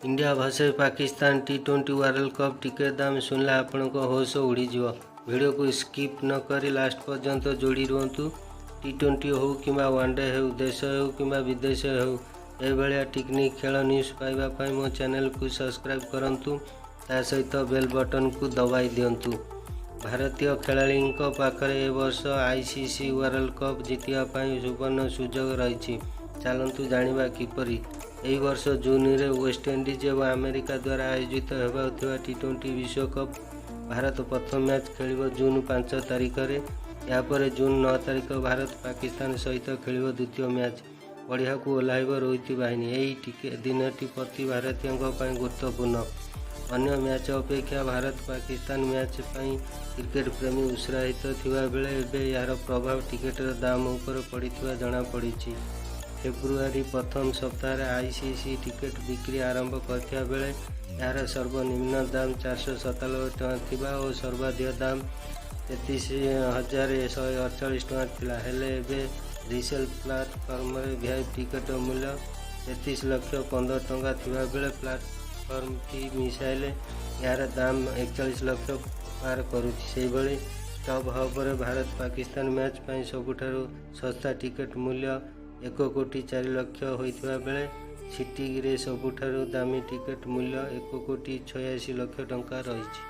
India versus Pakistan T20 World Cup ticket ଦାମ ଶୁଣିଲେ ଆପଣଙ୍କ ହୋସ ଉଡ଼ିଯିବ। ଭିଡ଼ିଓକୁ ସ୍କିପ୍ ନ କରି ଲାଷ୍ଟ ପର୍ଯ୍ୟନ୍ତ ଯୋଡ଼ି ରୁହନ୍ତୁ। ଟି20 ହେଉ କିମ୍ବା ୱାନ୍ ଡେ ହେଉ, ଦେଶ ହେଉ କିମ୍ବା ବିଦେଶ ହେଉ, ଏଭଳିଆ ଟିକିନିଖି ଖେଳ ନ୍ୟୁଜ୍ ପାଇବା ପାଇଁ ମୋ ଚ୍ୟାନେଲକୁ ସବସ୍କ୍ରାଇବ୍ କରନ୍ତୁ, ତା ସହିତ ବେଲ୍ ବଟନକୁ ଦବାଇ ଦିଅନ୍ତୁ। ଭାରତୀୟ ଖେଳାଳିଙ୍କ ପାଖରେ ଏ ବର୍ଷ ଆଇସିସି ୱାର୍ଲଡ କପ୍ ଜିତିବା ପାଇଁ ସୁବର୍ଣ୍ଣ ସୁଯୋଗ ରହିଛି। ଚାଲନ୍ତୁ ଜାଣିବା କିପରି। ଏହି ବର୍ଷ ଜୁନରେ ୱେଷ୍ଟଇଣ୍ଡିଜ୍ ଏବଂ ଆମେରିକା ଦ୍ୱାରା ଆୟୋଜିତ ହେବାକୁ ଥିବା ଟି20 ବିଶ୍ୱକପ୍ ଭାରତ ପ୍ରଥମ ମ୍ୟାଚ୍ ଖେଳିବ ଜୁନ୍ 5 ତାରିଖରେ। ଏହାପରେ ଜୁନ୍ 9 ତାରିଖ ଭାରତ ପାକିସ୍ତାନ ସହିତ ଖେଳିବ ଦ୍ୱିତୀୟ ମ୍ୟାଚ୍। ପଡ଼ିଆକୁ ଓହ୍ଲାଇବ ରୋହିତ ବାହିନୀ। ଏହି ଦିନଟି ପ୍ରତି ଭାରତୀୟଙ୍କ ପାଇଁ ଗୁରୁତ୍ୱପୂର୍ଣ୍ଣ। ଅନ୍ୟ ମ୍ୟାଚ୍ ଅପେକ୍ଷା ଭାରତ ପାକିସ୍ତାନ ମ୍ୟାଚ୍ ପାଇଁ କ୍ରିକେଟ ପ୍ରେମୀ ଉତ୍ସାହିତ ଥିବା ବେଳେ ଏବେ ଏହାର ପ୍ରଭାବ ଟିକେଟର ଦାମ ଉପରେ ପଡ଼ିଥିବା ଜଣାପଡ଼ିଛି। ଫେବୃଆରୀ ପ୍ରଥମ ସପ୍ତାହରେ ଆଇସିସି ଟିକେଟ ବିକ୍ରି ଆରମ୍ଭ କରିଥିବା ବେଳେ ଏହାର ସର୍ବନିମ୍ନ ଦାମ 497 ଟଙ୍କା ଥିବା ଓ ସର୍ବାଧିକ ଦାମ 33,148 ଟଙ୍କା ଥିଲା। ହେଲେ ଏବେ ରିସେଲ୍ ପ୍ଲାଟଫର୍ମରେ ଭିଆଇପି ଟିକେଟର ମୂଲ୍ୟ 33 ଲକ୍ଷ 15 ଟଙ୍କା ଥିବା ବେଳେ ପ୍ଲାଟଫର୍ମ ଫି ମିଶାଇଲେ ଏହାର ଦାମ 41 ଲକ୍ଷ ପାର କରୁଛି। ସେହିଭଳି ଷ୍ଟବ୍ ହବ୍‌ରେ ଭାରତ ପାକିସ୍ତାନ ମ୍ୟାଚ୍ ପାଇଁ ସବୁଠାରୁ ଶସ୍ତା ଟିକେଟ ମୂଲ୍ୟ 1 କୋଟି 4 ଲକ୍ଷ ହୋଇଥିବା ବେଳେ ସିଟିରେ ସବୁଠାରୁ ଦାମୀ ଟିକେଟ ମୂଲ୍ୟ 1 କୋଟି 86 ଲକ୍ଷ ଟଙ୍କା ରହିଛି।